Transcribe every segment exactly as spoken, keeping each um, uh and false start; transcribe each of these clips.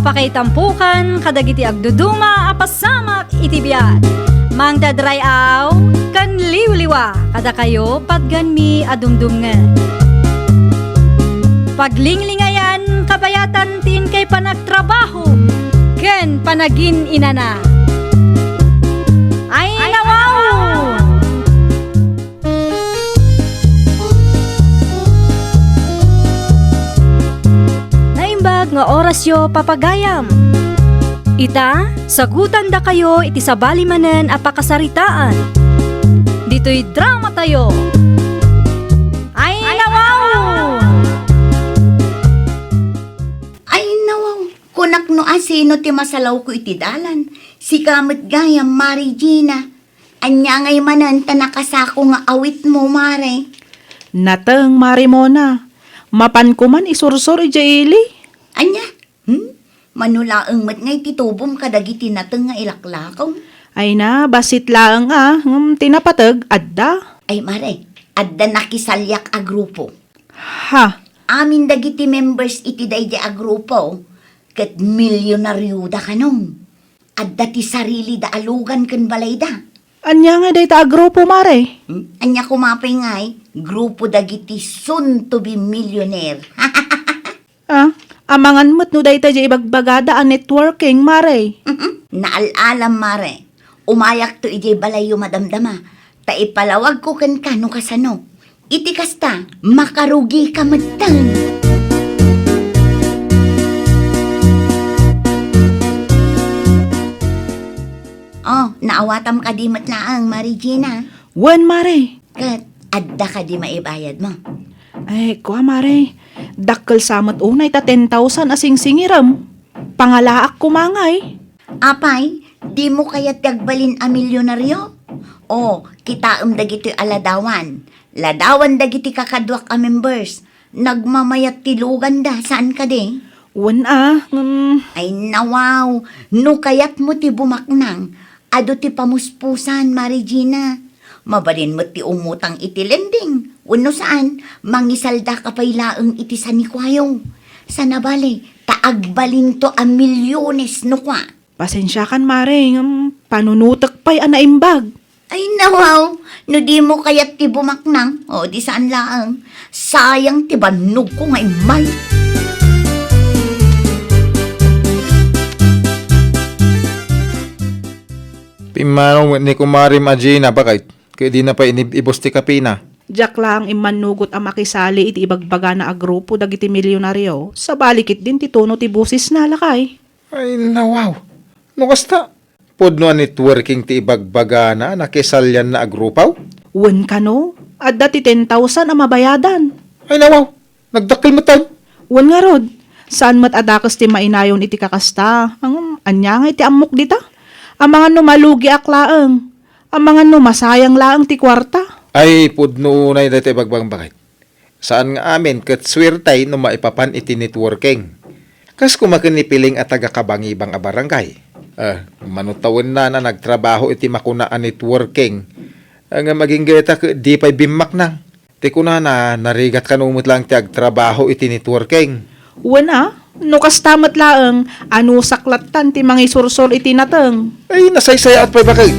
Pakaitampokan kadagiti agduduma a pasamak iti biag. Mangted ray-aw ken liwliwa kadakayo patganmi a dumdumngeg. Paglinglingayan kabayatan ti inkay panagtrabaho ken panagin-inana. Ay, nawaw! Naimbag nga orasyo, papagayam. Ita, sagutandakayo iti sabali manen a pakasaritaan. Ditoy dramatayo. Ay, nawaw! Ay, nawaw! Kunak no asino ti masalawko iti dalan. Sika met gayam, Mari Gina. Ania ngay manen ta nakasako nga awitmo, Mare? Nateng, Mare Mona. Mapanko man isursor idiay ili. Ania? Hmm? Mano laeng met ngay ti tubom kadagiti nateng nga ilaklakom? Ay na, bassit laeng a, ngem ti napateg, adda. Ay, Mare, adda nakisaliak a grupo. Ha? Amin dagiti members iti daydi a grupo, ket milyonarioda kanon. Adda ti sarilida a lugan ken balayda. Ania ngay dayta a grupo, Mare? Hmm? Ania koma pay ngay? Grupo dagiti soon to be millionaire. Ah, amangan met no dayta diay ibagbagada a networking, Mare. Naal-alam, Mare. Umayakto idiay balayyo madamdama, ta ipalawagko kenka no kasano. Iti kasta, makarugika metten. Oh, naawatam kadi met laeng, Mari Gina? Wen, Mare. Ket adda kadi maibayadmo? Ay, kua, Mare. Dakkel sa met unay ta ten thousand a singsingirem. Pangalaak koma ngay. Apay, dimo kayat ti agbalin a milyonaryo? O, kitaem dagitoy a ladawan. Ladawan dagiti kakaduak a members. Nagmamayat ti luganda, saan kadi? Wen a, ngem. Ay, nawaw. No kayatmo ti bumaknang, adu ti pamuspusan, Mari Gina. Mabalin met ti umutang iti lending. Wenno saan, mangisaldaka pay laeng iti sanikuayo. Sana bale, ta agbalinto a milyones no kua. Pasensiakan, Mare, ngem panunotek pay a naimbag. Ay, nawaw, no dimo kayat ti bumaknang, o, di saan laeng. Sayang ti bannogko nga immay. Pimmanaw met ni kumarim a Gina, baket, ket dina pay inib-ibus ti kapina. Diak laeng immannugot a makisali iti ibagbagana a grupo dagiti milyonaryo, sabali ketdin ti tono ti bosesna, lakay. Ay, nawaw. No kasta, pudno a networking ti ibagbagana a nakisalianna a grupo? Wen kano, adda ti ten thousand a mabayadan. Ay, nawaw. Nagdakkel metten. Wen ngarud, saan met a dakes ti mainayon iti kakasta. Ngem, ania ngay ti ammok dita? Amangan no malugiak laeng. Amangan no masayang laeng ti kuarta. Ay, pudno unay dayta ibagbagam, baket. Saan nga amin ket suertay no maipapan iti networking. Kas koma ken ni Piling a taga-Kabangibang a barangay. Eh, mano tawenna a nagtrabaho iti makuna a networking. Ngem agingga ita ket di pay bimmaknang. Ti kunana, narigat kano met laeng ti agtrabaho iti networking. Wen a, no kasta met laeng, anusak lattan ti mangisursor iti nateng. Ay, nasaysayaat pay, baket.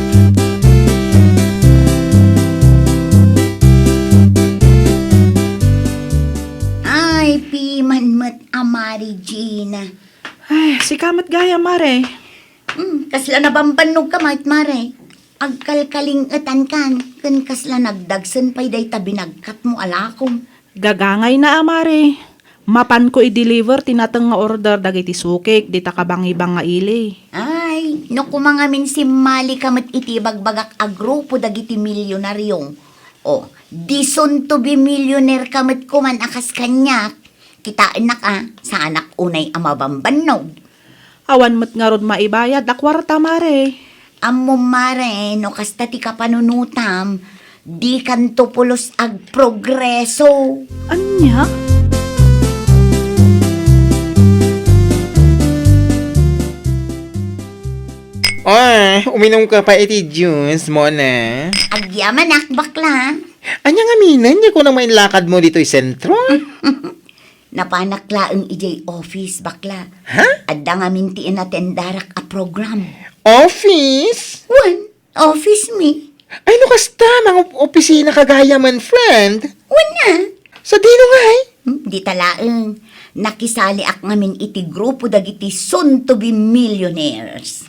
Ay, piman met a Mari Gina. Ay, sika met gayam, Mare. Hmm, kasla nabambannog ka met, Mare. Agkalkaling-etankan, ken kasla nagdagsen pay dayta binagkatmo a lakom. Gagangayna a, Mare. Mapanko i-deliver ti nateng nga order dagiti sukik dita Kabangibang nga ili. Ay, no koma ngamin simmalika met iti ibagbagak a grupo dagiti milyonaryo. O, di soon to be millionaire ka met koman a kas kaniak. Kitaennak a, saanak unay a mabambannog. Awan met ngarud maibayad a kuarta, Mare. Ammom, Mare, no kasta ti kapanunotam, dikanto pulos agprogreso. Ania? Ay, uminum ka pay iti juice mo, ne? Agyamanak, bakla. Ania ngamin, ania kunam nga inlakadmo ditoy sentro? Napanak laeng idiay office, bakla. Ha? Adda ngamin ti inatendarak a program. Office? Wen, office mi. Ay, no kasta, mga op-, opisina ka gayam, friend. Wen nga. Sadino ngay? Hmm, dita laeng. Nakisaliak ngamin iti grupo dagiti soon to be millionaires.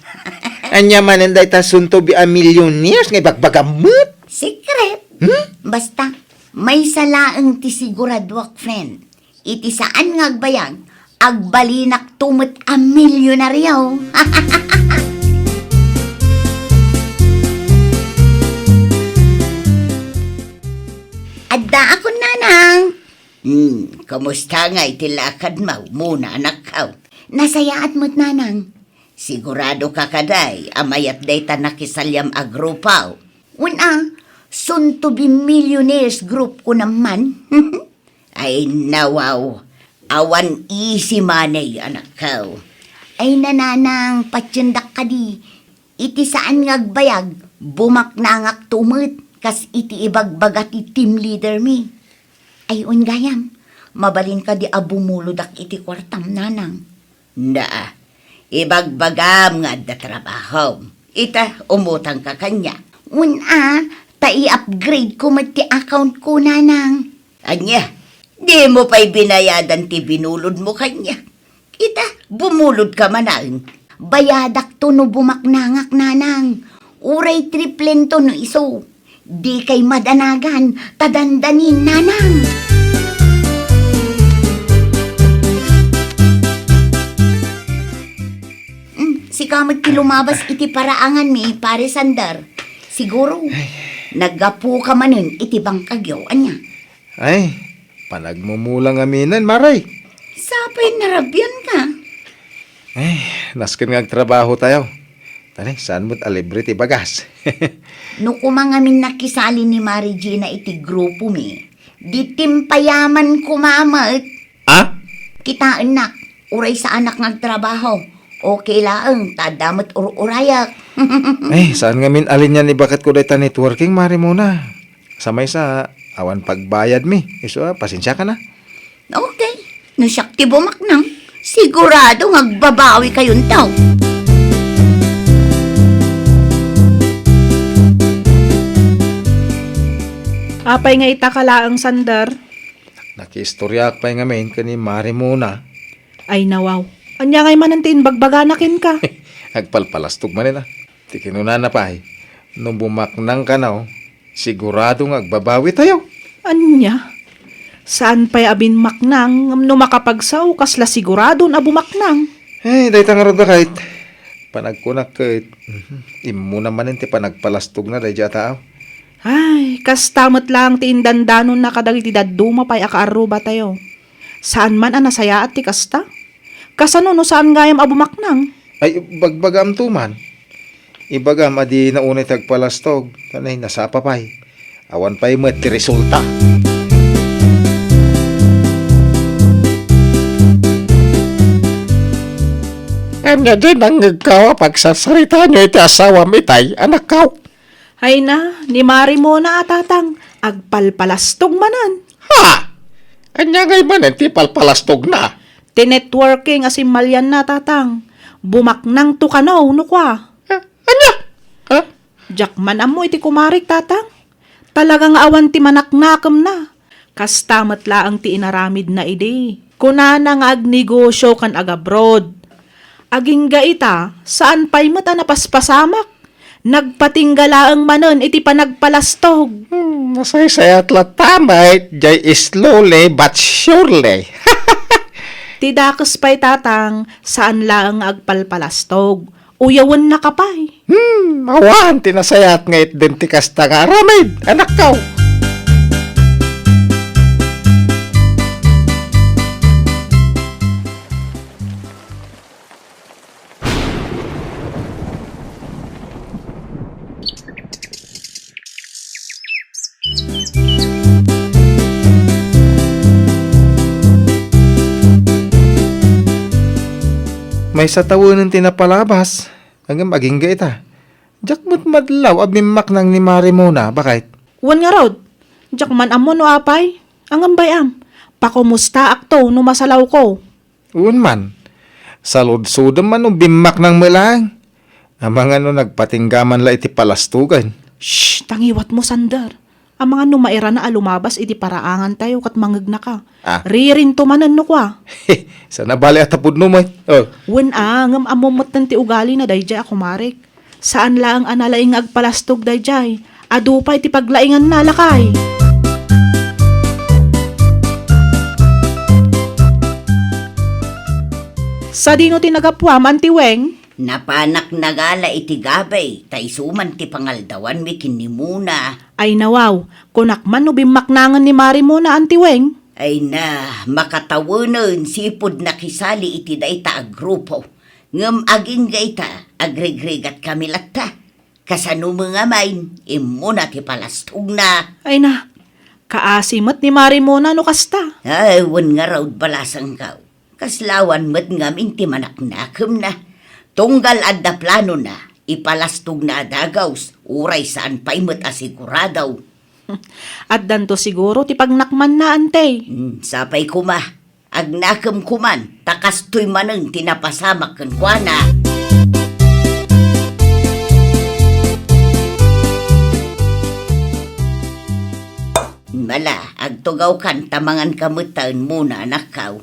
Ania manen dayta soon to be a millionaires nga ibagbagam met? Secret. Hmm? Basta, maysa laeng ti siguraduak, friend. Iti saan nga agbayag, agbalinakto met a milyonaryo. Addaakon, nanang. Hmm, kumusta ngay ti lakadmo, Mona, anakko? Nasayaat met, nanang. Sigurado ka kadi a mayat dayta nakisaliam a grupo? Wen a, soon to be millionaires group ko naman. Ay, nawaw. Awan easy money, anakko. Ay, nanang, patiendak kadi. Iti saan nga agbayag, bumaknangakto met kas iti ibagbaga ti team leader mi. Ay, wen gayam, mabalin kadi a bumulodak iti kuartam, nanang? Naa, ibagbagam nga adda trabahom. Ita, umutangka kaniak. Wen a, ta i-upgrade ko met ti account ko, nanang. Ania, dimo pay binayadan ti binulodmo kaniak? Ita, bumulodka manen. Bayadakto no bumaknangak, nanang. Uray triplento no isu. Dikay madanagan, ta dandanin, nanang. Mm, sika met ti lumabas iti paraangan mi, Pare Sandar. Siguro, naggapuka manen iti bangkagyo, ania? Ay, panagmumula ngaminen, Mare. Sapay narabian ka. Ay, nasken nga agtrabaho tayo. Tani, saan met a libre ti bagas? No koma ngamin nakisali ni Mare Gina iti grupo mi, di timpayaman koma met. Ah? Kitaennak, uray saanak nga agtrabaho. Okay laeng, ta adda met ur-urayak. Ay, saan ngamin a linia ni baket ko dayta networking, Mare Mona. Sa maysa, awan pagbayad mi. Isu a, pasensiaka na. Okay. No siak ti bumaknang, sigurado nga agbabawi kayonto. Apay nga ita ka laeng, Sander? Nakiistoriaak pay ngamin ken ni Mare Mona. Ay, nawaw. Ania ngay manen ti imbagbagana kenka? Agpalpalastog manen a. Ti kinunana pay, no bumaknang kano, sigurado nga agbabawi tayo. Ania? Saan pay a binmaknang, ngem no makapagsao, kasla siguradon a bumaknang. Ay, dayta ngarud a kayat. Panagkunak ket, mhm, immuna manen ti panagpalastogna daydiay a tao. Ay, kasta met laeng ti indandanonna kadagiti dadduma pay a kaarrubatayo. Saan man a nasayaat ti kasta? Kasano no saan gayam a bumaknang? Ay, bagbagaamto man. Ibagam a dina unay ti agpalastog, ta nay nasapa pay. Awan pay met ti resulta. Ania diay nangngegko a pagsarsaritaanyo iti asawam itay, anakko? Ay na, ni Mare Mona a, tatang, agpalpalastog manen. Ha? Ania ngay manen ti palpalastogna? Ti networking a simmalianna, tatang. Bumaknangto kano, no kua. Ha? Ania? Ha? Diak man ammo iti kumarik, tatang. Talaga nga awan ti manaknakemna. Kasta met laeng ti inaramidna idi. Kunana nga agnegosio ken agabroad. Agingga ita, saan pay met a napaspasamak. Nagpatingga laeng manen iti panagpalastog. Hmm, nasaysayat latta met, jay slowly but surely. Ti dakes pay, tatang, saan laeng nga agpalpalastog. Uyawennaka pay. Hmm, awan ti nasayaat nga itden ti kasta nga aramid, anakko. Maysa tawenen ti napalabas, ngem agingga ita. Diak met madlaw a bimmaknang ni Mare Mona, baket. Wen ngarud, diak man ammo no apay. Ngem bay-am, Pakumustaakto no masalawko. Wen man. Saludsodem man no bimmaknang met laeng. Amangan no nagpatingga man la iti palastugen. Shh! Tangiwatmo, Sander. Amangan no mairana a lumabas iti paraangantayo ket mangegnaka. Ah. Ririnto manen no kua. Saan a bale a tapudno met. Oh. Wen a, ngem ammom metten ti ugalina daydiay a kumarek. Saan laeng a nalaing nga agpalastog daydiay. Adu pay ti paglainganna, lakay. Sadino ti nagapuam, Auntie Weng? Napanak nagala iti gabi, ta isu man ti pangaldawanmi ken ni Mona. Ay nawaw, kunak man no bimmaknangen ni Mari Mona, Auntie Weng. Ay na, makatawenen sipud nakisali iti dayta a grupo. Ngem agingga ita, agrigrigatkami latta. Kasano met ngamin, immuna ti palastogna. Ay na, kaasi met ni Mari Mona no kasta. Ay, wen ngarud balasangko. Kaslawan met ngamin ti manaknakemna. Tunggal adda planona, ipalastogna a dagaws, uray saan pay met a sigurado. Addanto siguro ti pagnakmanna, Auntie. Hmm, sapay koma. Agnakem koman, ta kastoy manen ti napasamak kenkuana. Mala, agtugawkan ta manganka metten, Mona, anakko.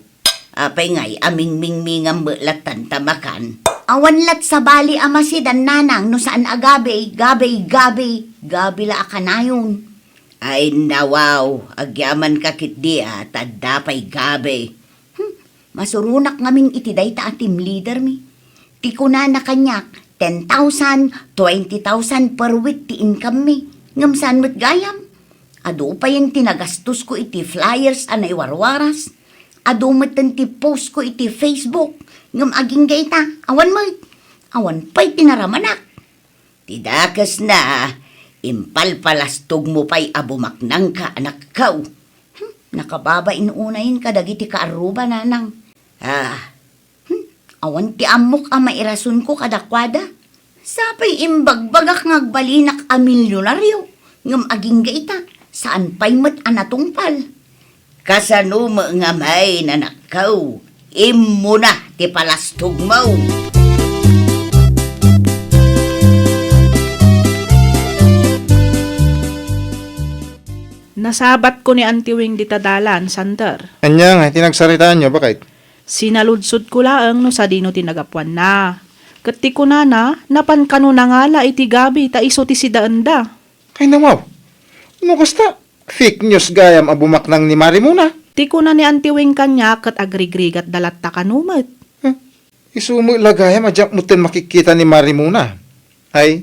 Apay ngay a mingmingmingam met lattan ta makan? Awan lat sabali a masidan, nanang, no saan a gabi, gabi, gabi, gabi la a kanayon. Ay, nawaw, agyamanka ketdi a, ta adda pay gabi. Hmm, masuronak ngamin iti dayta a team leader mi. Ti kunana kaniak, ten thousand, twenty thousand per week ti income mi. Ngem saan met gayam? Adu payen ti nagastosko iti flyers a naiwarwaras. Adu metten ti post ko iti Facebook. Ngem agingga ita, awan met. Awan pay ti naramanak. Ti dakesna, impalpalastogmo pay a bumaknangka, anakko. Hmm, nakababain unayen kadagiti kaarruba, nanang. Ah, hmm, awan ti ammok a mairasonko kadakuada. Sapay imbagbagak nga agbalinak a milionario, ngem agingga ita, saan pay met a natungpal. Kasano met ngamin, anakko? Immuna ti palastogmo. Nasabatko ni Auntie Weng dita dalan, Sander. Ania nga ti nagsaritaanyo, baket? Sinaludsodko laeng no sadino ti nagapuanna. Ket ti kunana, napan kano nangala iti gabi ta isu ti sidaenda. Ay, nawaw. No kasta, fake news gayam a bumaknang ni Mari Mona. Ti kuna ni Auntie Weng kaniak ket agrigrigatda latta kano met. Huh? Isu met la gayam a diak metten makikita ni Mari Mona. Ay,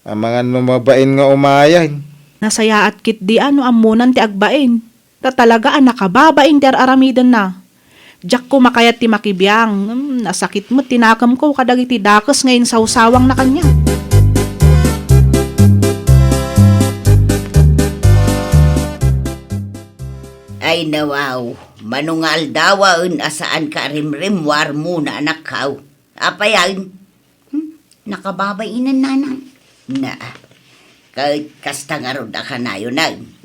amangan no mabain nga umayen. Nasayaat ketdi a no ammonan ti agbain. Ta talaga a nakababain ti ar-aramidenna. Diak koma kayat ti makibiang. Hmm, nasakit met ti nakemko kadagiti dakes nga insawsawangna kaniak. Ay, nawaw, mano nga aldawen a saanka a rimrimmuar, Mona, anakko. Apay, ay? Hmm, nakababainen, nanang. Na, ket kasta ngarud a kanayon,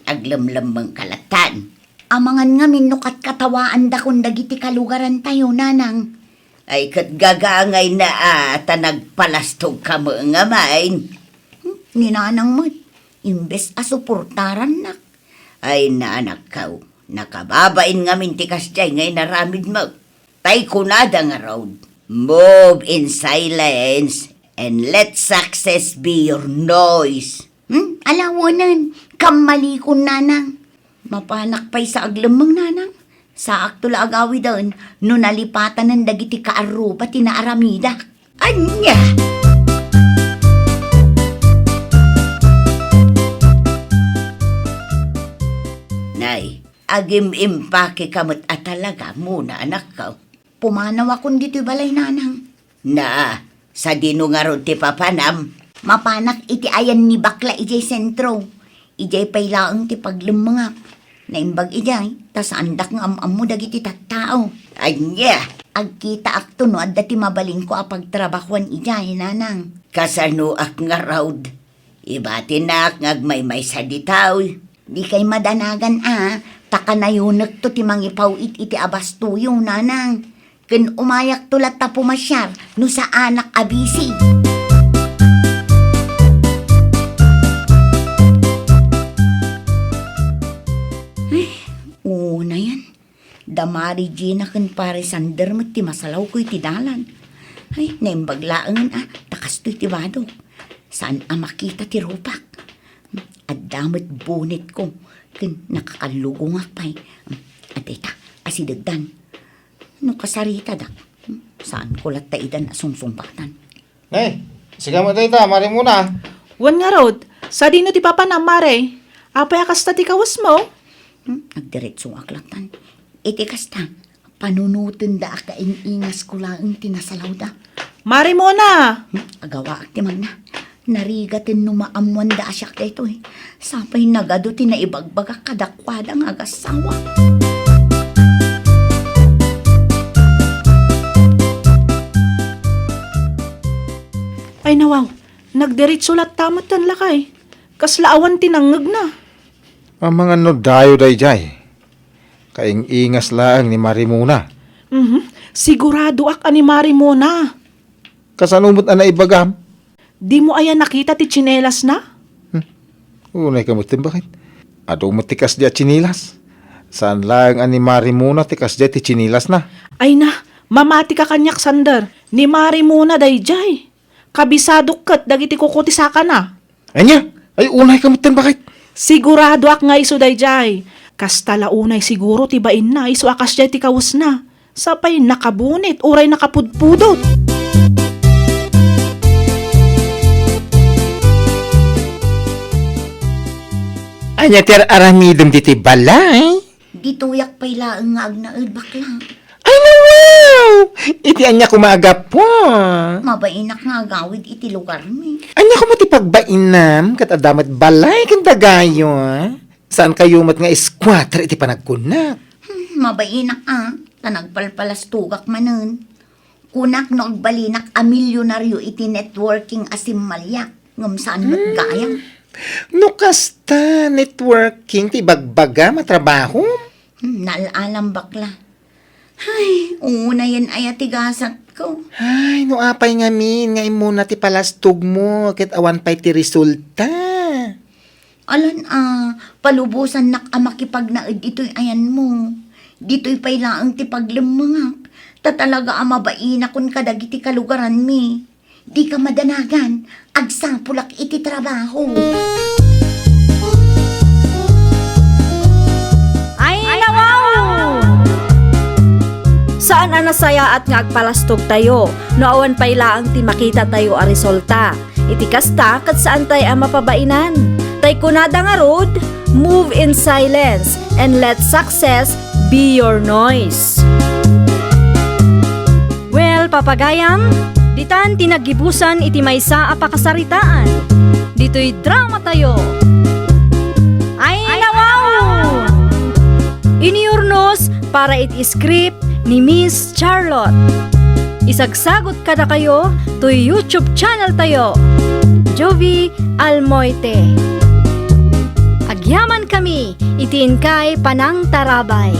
aglemlemmengka lattan. Amangan ngamin no katkatawaandakon dagiti kalugarantayo, nanang. Ay, ket gagangayna a ta nagpalastogka met ngamin. Hmm, ni nanang met, imbes a suportarannak. Ay, na, anakko, nakababain ngamin ti kasdiay nga inaramidmo. Tay kunada ngarud, "Move in silence and let success be your noise." Hmm? Ala, wen, kammalikon, nanang. Mapanak pay sa aglemmeng, nanang. Saakto la agawiden no nalipatanen dagiti kaarruba ti naaramidak. Ania? Nay, agim-impakeka met a talaga, Mona, anakko. Pumanawakon ditoy balay, nanang. Na, sadino ngarud ti papanam? Mapanak iti ayan ni bakla idiay sentro. Idiay pay laeng ti paglemmengak. Naimbag idiay, ta saandak nga am-ammo dagiti tattao. Ania? Agkitaakto no adda ti mabalinko a pagtrabahuan idiay, nanang. Kasanoak ngarud? Ibatinak nga agmaymaysa ditoy. Dikay madanagan a, Ta kanayonekto ti mangipaw-it iti abastoyo, nanang. Ken umayakto latta pumasiar no saanak a bisi. Ay, unayen. Da Mari Gina ken Pare Sander met ti masalawko iti dalan. Ay, naimbag laengen a, ta kastoy ti badok. Saan a makita ti rupak. Adda met bonetko ken nakakallugongak pay. Adda ita, asidegdan. No kasaritadak, saanko latta idan a sungsungpatan. Nay, sika met dayta, Mari Mona. Wen ngarud, sadino ti papanam, Mare? Apay a kasta ti kawesmo? Hmm, agdiretsoak lattan. Iti kasta, panunotenda a kaing-ingasko laeng ti nasalawda. Mari Mona! Hmm, agawaak ti magna. Narigaten no maammoanda a siak daytoy. Sapay nagadu ti naibagbagak kadakuada nga agassawa. Ay, nawaw, nagdiretso latta met ti lakay. Kasla awan ti nangngegna. Amangan no dayo daydiay. Kaing-ingas laeng ni Mari Mona. Mhm. Siguradoak a ni Mari Mona. Kasano met a naibagam? Dimo aya nakita ti tsinelasna? Hmm. Unay ka met ti bakit? Adu met ti kasdi a tsinelas. Saan laeng a ni Mari Mona ti kasdi ti tsinelasna. Ay na, mamati ka kaniak, Sander. Ni Mari Mona daydiay. Kabisadok ket dagiti kuko ti sakana. Ania? Ay, unay ka met ti bakit? Siguradoak nga isu daydiay. Kasta la unay siguro ti bainna isu a kasdiay ti kawesna. Sapay nakabonet uray nakapudpudot. Ania ti ar-aramidem ditoy balay? Ditoyak pay laeng nga agnaed, bakla. Ay, nawaw! Iti ania koma a gapu? Mabainak nga agawid iti lugarmi. Ania koma ti pagbainam ket adda met balay ken dagayo? Saan kayo met nga iskuater iti panagkunak? Hmm, mabainak a, ta nagpalpalastogak manen. Kunak no agbalinak a milyonaryo iti networking a simmaliak, ngem saan met gayam. No kasta, networking ti ibagbagam a trabaho? Hmm, naal-alam, bakla. Ay, unayen aya ti gasatko. Ay, no apay ngamin nga immuna ti palastogmo ket awan pay ti resulta. Alan a, palubosannak a makipagnaed itoy ayanmo. Ditoy pay laeng ti paglemmengak, ta talaga a mabainakon kadagiti kalugaranmi. Dika madanagan, agsapulak iti trabaho. Ay, nawaw! Saan a nasayaat nga agpalastogtayo no awan pay laeng ti makitatayo a resulta. Iti kasta, ket saantay a mapabainan. Tay kunada ngarud, "Move in silence and let success be your noise." Well, papagayam, ditan ti naggibusan iti maysa a pakasaritaan. Ditoy dramatayo. Ay, nawaw! Iniurnos para iti script ni Miss Charlotte. Isagsagot kadakayo toy YouTube channel tayo, Jovie Almoite. Agyaman kami iti inkay panangtarabay.